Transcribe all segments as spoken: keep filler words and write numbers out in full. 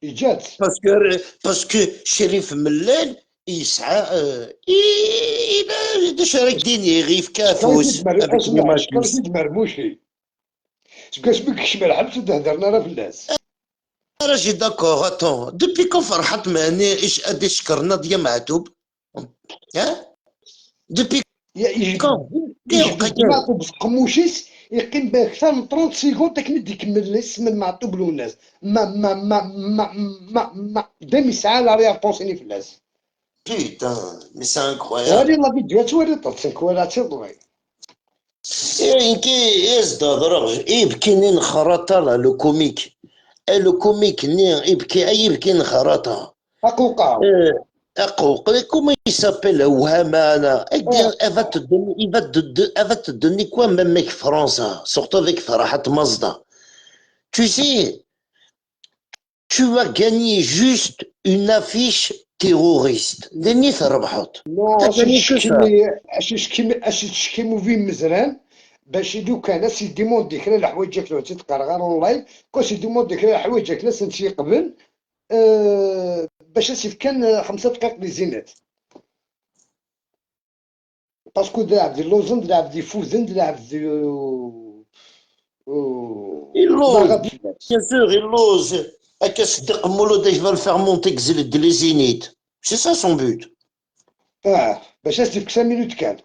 Yeǧǧa-tt. Parce que, parce que Crif Mellal yesɛa, euh, i, i, d acu ara k-d-iniɣ, yefka afus avec les machines. Mermuci. Seg wasmi i yekcem lḥebs ur d-heddren ara fell-as. Ara j'ai d'accord, attends. Depuis quand Ferḥat Mhenni ic-, ad icekker Nadia Meɛtub? Hein? Depuis quand? Yecbeḥ Meɛtub s qemmuc-is, yeqqim aktar n trente secondes akken i d-ikemmel isem n Meɛtub Lwennas. Ma, ma, ma, ma, ma, ma, dayem yesɛa l'arrière-pensée-nni fell-as. Putain, mais c'est incroyable. Wali la vidéo, ad twaliḍ, ad twaliḍ, ad tiḍwi. Inki is-d-hedreɣ, ibki-nni n xerraṭa, là, le comique. Eh, le comique-nni, ibki, ay ibki n xerraṭa. Aquqa. Eh, Aquqa, comment il s'appelle, Awhama, là. Eh bien, elle va te donner, il va te de-, elle va te donner quoi, même avec França, surtout avec Ferhat Mazda. Tu sais, tu vas gagner juste une affiche terroriste. D ayen i trebḥeḍ. Non, t'as gagné que ça. Acu tcekkim, acu tcekkim uvin mezran, bac i lukan, as-idimandi kra leḥwayeǧ akken ur tt-id-qqareɣ ara en live, quoi, as-idimandi kra leḥwayeǧ akken ad sent-yeqbel, euh, bac as-ifkan, euh, xemsa dqayeq di zinat. Parce que d lɛebd illuẓen, d lɛebd ifuden, d lɛebd, euh, euh, illuẓ, bien sûr, illuẓ. Akka Seddiq Mulud, il va le faire monter, gzil de les zénith. C'est ça son but. Ah, bac as-d-ifk cinq minutes kan.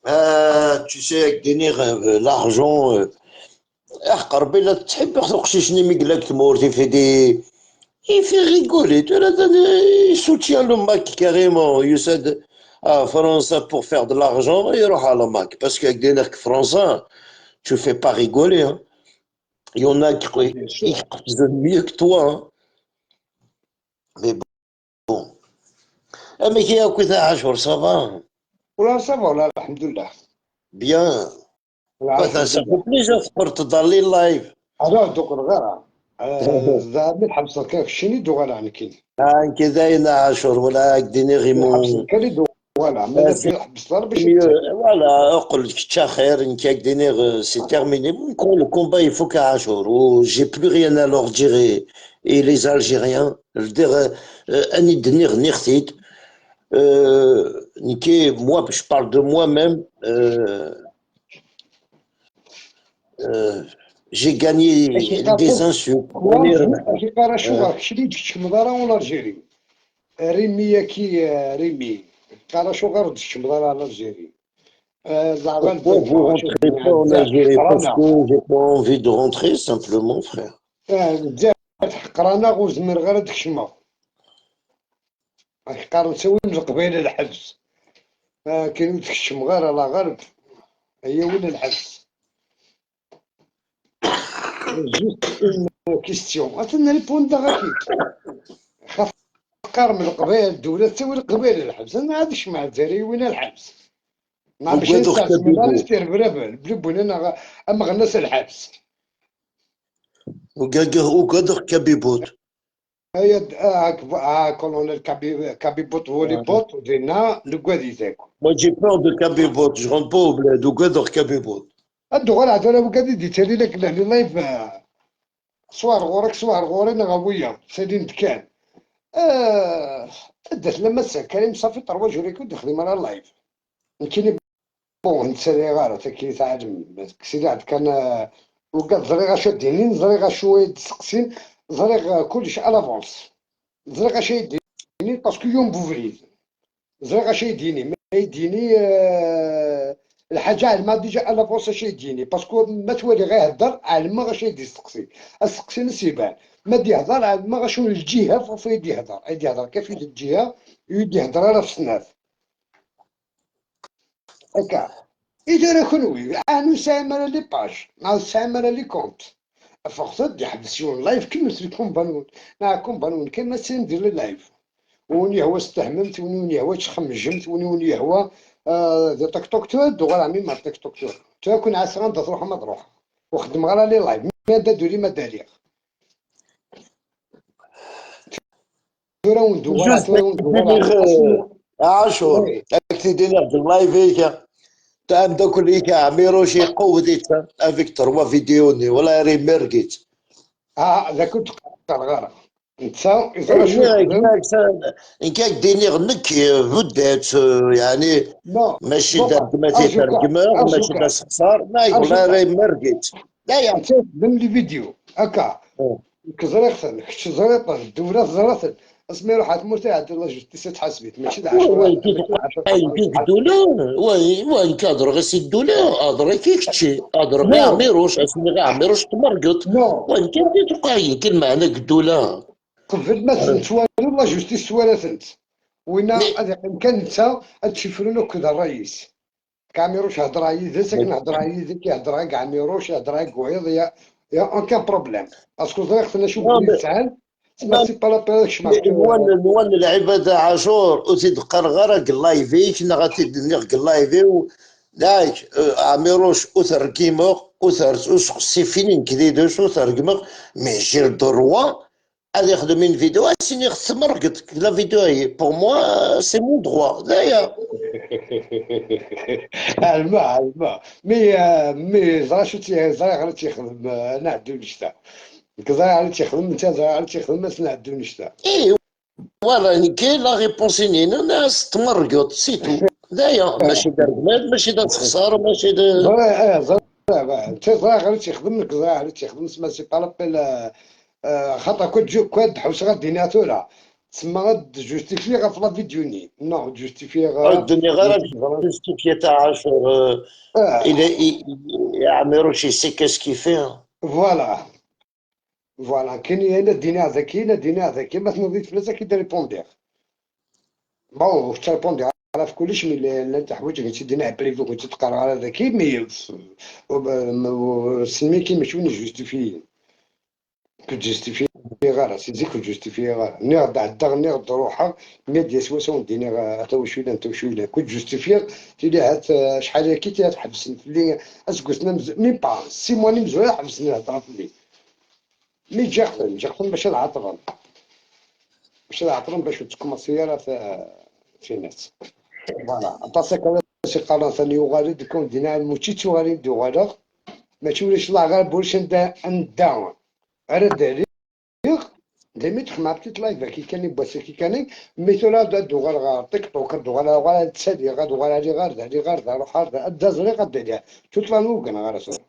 Ah, tu sais, ak d-iniɣ, euh, l'argent, euh, ah, qerbi la tettḥibbiɣ uqcic-nni mi yella deg tmurt, il fait des, il fait rigoler. Tura, il soutient le MAK carrément. Yusa-d à França pour faire de l'argent, iruḥ à le MAK. Parce que ak d-iniɣ que França, tu fais pas rigoler, hein. Il y en a qui, qui comprennent mieux que toi, hein. Mais bon. Bon. Amek i akk i Ɛacur, ça va? Ula ça va, ula, alḥemdulillah. Bien. Ula, ça fait plaisir teqqleḍ-d dans les lives. Ala, ur d-uɣaleɣ ara. Eh, da mi tḥebseḍ kan keččini d-uɣaleɣ nekkini. Ah, nekk dayen a Ɛacur, wala ak-d-iniɣ imu. Tḥebseḍ kan i d-uɣaleɣ, ma d akken tḥebseḍ ara bac mieux, voilà, qqel kečč axir, nekk ak-d-iniɣ, euh, c'est terminé. Bon, le combat ifuk a Ɛacur. Oh, j'ai plus rien à leur dire et, et les Algériens. Je veux dire, euh, euh, anida nniɣ, nniɣ-t-id. Euh, nekki, moi, je parle de moi-même. Euh, euh, j'ai gagné des insultes. Acu yeqqar acuɣer kečč ur d-tkeččmeḍ ara en Algérie? Rimi-agi, euh, Rimi. Yeqqar acuɣer ur d-tkeččmeḍ ara en Algérie? Euh, pourquoi vous rentrez pas en Algérie? Parce que j'ai pas envie de rentrer, simplement, frère. Ah, Lezzayer tḥeqqer-aneɣ, ur zmireɣ ara ad kecmeɣ. Ak qqaren ttawin Leqbayel ɣer lḥebs. Akken ur tkecmeɣ ara la ɣerb, ay awin ɣer lḥebs. Juste une question. Atan répondre-ak-id. Xaf qqaren Leqbayel ddula tettawi Leqbayel ɣer lḥebs. Ana ad kecmeɣ Lezzayer ay awin ɣer lḥebs. Neɣ bac ad nesteɛsem ara s tirbraben, bli wwin-aneɣ ameɣnas ɣer lḥebs. Ugadeɣ, ugadeɣ Kabibut. Aya d, ah, ak-, ah, colonel Kabi-, Kabibut, Volibut, dinna, nugad-it akk. Moi, j'ai peur de Kabibut, je rentre pas au bled, ugadeɣ Kabibut. Ad d-uɣaleɣ tura, wigad i d-yettalin akken ahli live, ah, swaɣ ɣur-k, swaɣ ɣur-i, neɣ a wiyaḍ, ttalin-d kan. Ah, ad d-at lamma d Karim, safi, trois jours i d-ixdim ara live. Nekkini, bon, ur ttariɣ ara taklit ɛalem. Ksiliɣ-d kan, euh, ugad ẓriɣ acu ad d-inin, ẓriɣ acu ay d-steqsin, ẓriɣ, euh, kullec à l'avance. Ẓriɣ acu ay d-inin, parce que yum bubrid. Ẓriɣ acu ay d-yini, ma ay d-yini, euh, lḥaǧa ɛelmeɣ déjà à l'avance acu ay d-yini, parce que ma twaliɣ ihedder, ɛelmeɣ acu ay d-yesteqsi. Asteqsi-nnes iban. Ma d-ihder, ɛelmeɣ acu n lǧiha ɣef ay d-ihder. Ay d-ihder kafit lǧiha, ur d-ihder ara f snat. Akka. I tura kenwi, ɛni ur tesɛim ara les pages, neɣ ur tesɛim ara les comptes? Ffɣet-d, iḥbes yiwen live, kemmlet lkumba-nwen. Neɣ kumba-nwen kan, ma tesɛim di le live. Win yehwa tfehmemt, win, win yehwa txemjemt, win, win yehwa, euh, d TikTok, tura ad d-uɣaleɣ mi ma TikTok tura. Tura kun ɛaseɣ anda truḥem ad ruḥeɣ. Ur xeddmeɣ ara les live. Mi ad d-uli ma d-aliɣ. Tura wen-d-uɣaleɣ, tura wen-d-uɣaleɣ. Juste, tura wen-d-uɣaleɣ. Ɛacur, oui, ad k-t-id-iniɣ deg live-ik. Amdakel-ik Ɛmiruc iqewwed-itt avec trois vidéos-nni, wala ara imerg-itt. Ah, d akud qqareɣ ara. Netta iẓra acu yexdem. Nekk ad d-iniɣ nekk buddat, yeɛni mačči d rregmat i t-regmeɣ, mačči d asexṣar, ma wala ara imerg-itt. D aya. Netta yexdem les vidéos akka. Nekk ẓriɣ-ten, kečč teẓriḍ-ten, ddula teẓra-ten. Asmi iruḥ ɣer tmurt iɛedda la justice ad tḥaseb-it, mačči d ɛecra. Wa nekk ddula, wa nekk hedreɣ-as i ddula, hedreɣ-ak i kečči, hedreɣ i Ɛmiruc, asmi i Ɛmiruc tmergeḍ. Wa nekk anda tuqeɛ-ik lmeɛna deg ddula? Qbel ma tettwaliḍ la justice twala-tent. Winna ad iqqim kan netta ad tt-ifrun akked ṛṛay-is. Ɛmiruc hedreɣ yid-s akken hedreɣ yid-k, ihedder-ak Ɛmiruc, ihedder-ak wayeḍ, ya, ya aucun problème. Parce que ẓriɣ-ten acu n wid sɛan, tma c'est pas la peine ad kecmeɣ. Nwan, nwan lɛibad a Ɛacur, ur t-id-qqareɣ ara deg live-ik, neɣ ad t-id-nniɣ deg live-iw. Yak, eh, Ɛmiruc, ur t-rgimeɣ, ur t-, ur sqessifin nekk d idus, ur t-rgmeɣ, mais j'ai le droit ad ixdem une vidéo, ad s-iniɣ tmergeḍ la vidéo-agi. Pour moi, c'est mon droit. D aya. Ɛelmeɣ, ɛelmeɣ. Mi, euh, mi ẓra acu tt-, ẓriɣ ara tt-ixdem, euh, Naɛdu Nnecta. Nekk ẓriɣ ara tt-ixdem, netta ẓriɣ ara tt-ixdem, ass Naɛdu Nnecta. Eh, voilà, nekk la réponse-inu, as tmergeḍ, c'est tout. D aya, mačči d argumant, mačči d asexṣar, mačči d. Ẓriɣ, eh, ẓriɣ, eh, netta ẓriɣ ara tt-ixdem, nekk ẓriɣ ara tt-ixdem, tma c'est pas la peine, euh, Euh, xaṭer kul ju-, kul ḥewseɣ ad d-iniɣ tura. Tsemma ad d-justifier ɣef la vidéo-nni. Non, justifier, euh, ad d-iniɣ ara justifier ta Ɛacur, euh, il est, il, il, Ɛmiruc, il sait qu'est-ce qu'il fait, hein. Voilà. Voilà. Kini ad d-iniɣ daki, ad d-iniɣ daki, ma tnudiḍ fell-as ad k-id-répondiɣ. Bon, ur ttrépondiɣ ara ɣef kullec, mi llant teḥwaǧ ad tt-id-iniɣ privé, ur tt-qqareɣ ara daki, mi, euh, euh, smi ki mačči win justifier. Ur k-ǧustifiyeɣ ara, si zik ur k-ǧustifiyeɣ ara. Nniɣ-d ɛeddaɣ, nniɣ-d ruḥeɣ, mi ad d-yas wass ad wen-d-iniɣ, ah, ata wacu yellan, ata wacu yellan. Ur k-ǧustifiyeɣ, tili ahat, ah, acḥal akka i ad ḥebsen fell-i, aseggasen amezwaru, même pas six mois imezwura ḥebsen lhedra fell-i. Mi ǧǧiɣ-ten, ǧǧiɣ-ten bac ad ɛeṭṭlen. Bac ad ɛeṭṭlen, bac ur ttkumaṣi ara ta-, tinat. Voilà. Aṭas akka i s-iqqaren, atan yuɣal-d, ur d-iniɣ, mačči d tuɣalin d-uɣaleɣ. Mačči ulac laɣ ara, ulac anda, anda ara d-rriɣ. Daymi txemmeɣ petit live-agi kan, n wass-agi kan, mi tura ad d-uɣaleɣ ɣer TikTok, ad d-uɣaleɣ, uɣaleɣ ad ttaliɣ, ad uɣaleɣ aliɣ ɣer da, aliɣ ɣer da, ruḥeɣ ɣer da, ad d-aẓriɣ, ad d-aliɣ. Tutla n wugneɣ ara sɛiɣ.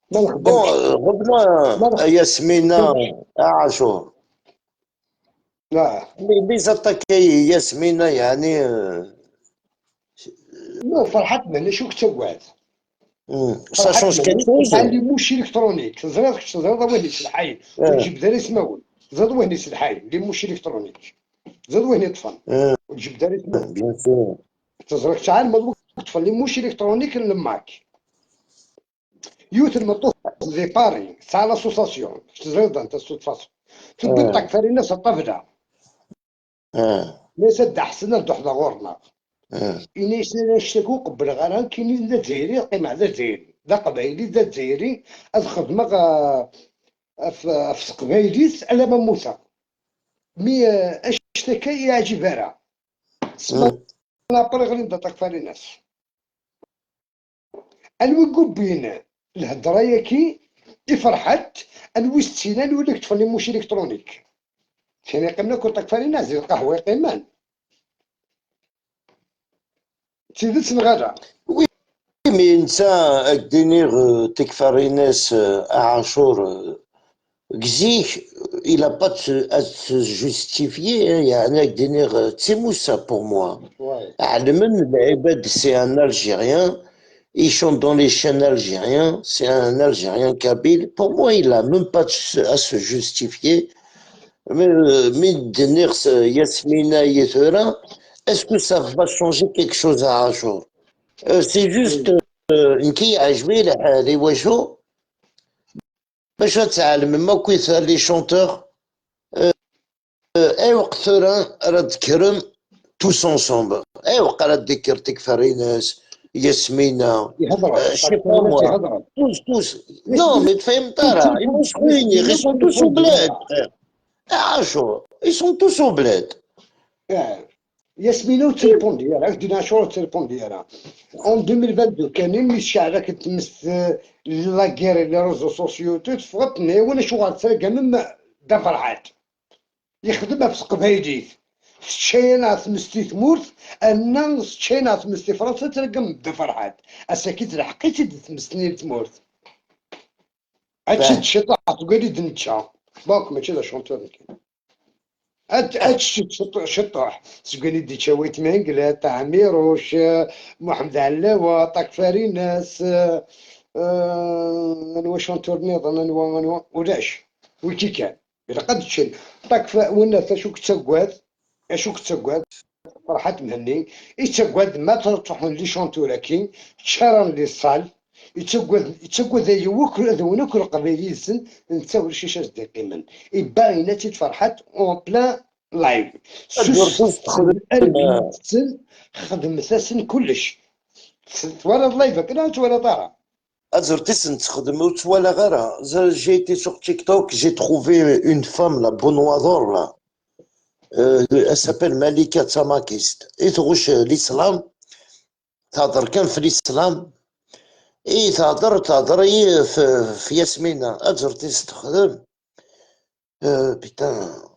Ma nxeddem. Bon, rebna a Yasmina, a Ɛacur. Ah. Mi, mi ẓaṭ akka Yasmina, yeɛni, euh, Non, Ferḥat, mačči ur k-ttagad. Ça change quelque chose. Les mouches électroniques. Teẓriḍ kečč, teẓriḍ win yesselḥayen. Ur ǧǧib ara ismawen. Teẓriḍ win yesselḥayen, les mouches électroniques. Teẓriḍ win yeṭṭfen. Ur ǧǧib ara ismawen. Bien sûr. Teẓriḍ kečč, ɛelmeḍ wi yeṭṭfen les mouches électroniques n le Mac. Yiwet n tmeṭṭut di Paris, tesɛa l'association, kečč teẓriḍ anta l'association. Tewwi-d takfarinas ɣer ṭṭabla. Yenna-yas a Dda Ḥsen, ad d-truḥeḍ ɣur-neɣ. Yenna-yas, anect-agi ur qebbleɣ ara, nekkini d Azzayri, ad qqimeɣ d Azzayri. D Aqbayli, d Azzayri, ad xedmeɣ, ah, ɣef, ɣef teqbaylit alamma mmuteɣ. Mi, ah, anect-agi ur yeɛǧib ara. Sma après ɣlin-d aṭakfarinas. Anwa i yubbin lhedra-yaki i Ferḥat? Anwa i s-tt-inan win i yeṭṭfen les mouches électroniques? Tin yeqqimen akk ṭakfarinas di lqahwa yeqqimen. D tidet neɣ ala? Oui, mais netta, ad k-d-iniɣ, euh, tikfarinas, euh, a Ɛacur, euh, deg zik, il a pas de se, à se justifier, hein, yeɛni ad k-d-iniɣ, euh, d timusa pour moi. Ɛelmen lɛibad, c'est un Algérien, il chante dans les chaînes algériens, c'est un Algérien kabyle. Pour moi, il a même pas de se, à se justifier. Mais, euh, mi d-nniɣ s Yasmina i tura, est-ce que ça va changer quelque chose à Achour? Euh, c'est juste, euh, nekk yeɛjeb-iyi lḥal, i wacu? Bac ad tɛelmem akk les chanteurs, euh, euh, ayweq tura ara d-tekrem tous ensemble? Ayweq ara d-tekker tikfarinas, Yasmina, euh, je sais pas moi, tous, tous. Non, mais tfehmeḍ ara, ils sont tous au bled, frère. Ah, Achour, ils sont tous au bled. Yasmina ur ttrépondi ara, ak-d-iniɣ acuɣer ur ttrépondi ara. En deux mille vingt-deux kan, imi tecɛel akken tmes, euh, la guerre, les réseaux sociaux, tout, teffeɣ-d tenna-yawen acuɣer tettragamem Dda Ferḥat. Yexdem ɣef teqbaylit. Tečča-yaneɣ tmes di tmurt, anna tečča-yaneɣ tmes di Fransa, tettragamem Dda Ferḥat. Ass-agi telḥeq-itt-id tmes-nni n tmurt. Ad tečč ciṭuḥ, tguni d-nečča. Donc, mačči d achanteur nekkini. Ad, ad tečč ciṭ-, ciṭuḥ. Tguni d-ičča Wayt Menglet, Ɛmiruc, eh, Muḥemmed Ɛellawa, Ṭakfarinas, eh, eh, anwa chanteur nniḍen, anwa, anwa, ulac. Wiki kan. Ilaq ad ččen. Ṭakfa-, winna acu yettaggad, acu yettaggad, Ferḥat Mhenni, yettaggad ma ttruḥun les chanteurs-agi, ččaren les salles, yettaggad, yettaggad ad wen akk, ad wen akk leqbayel yid-sen, netta ulac acu as-d-iqqimen. Ibba yenna-tt-id Ferḥat en plein live. Ad ur tent-texdem. Xedmet-asen kullec. Twalaḍ live akken ur twalaḍ ara. Azertis n texdem ur ttwalaɣ ara. J'ai été sur TikTok, j'ai trouvé une femme, la Bonwador, là. Euh, elle s'appelle Malika Tsamakist. I tɣucc l'islam, tehder kan f l'islam. I tehder, tehder i f, f Yasmina. Azertis texdem. Euh, putain,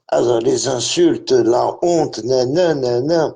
ah, les insultes, la honte, nanana.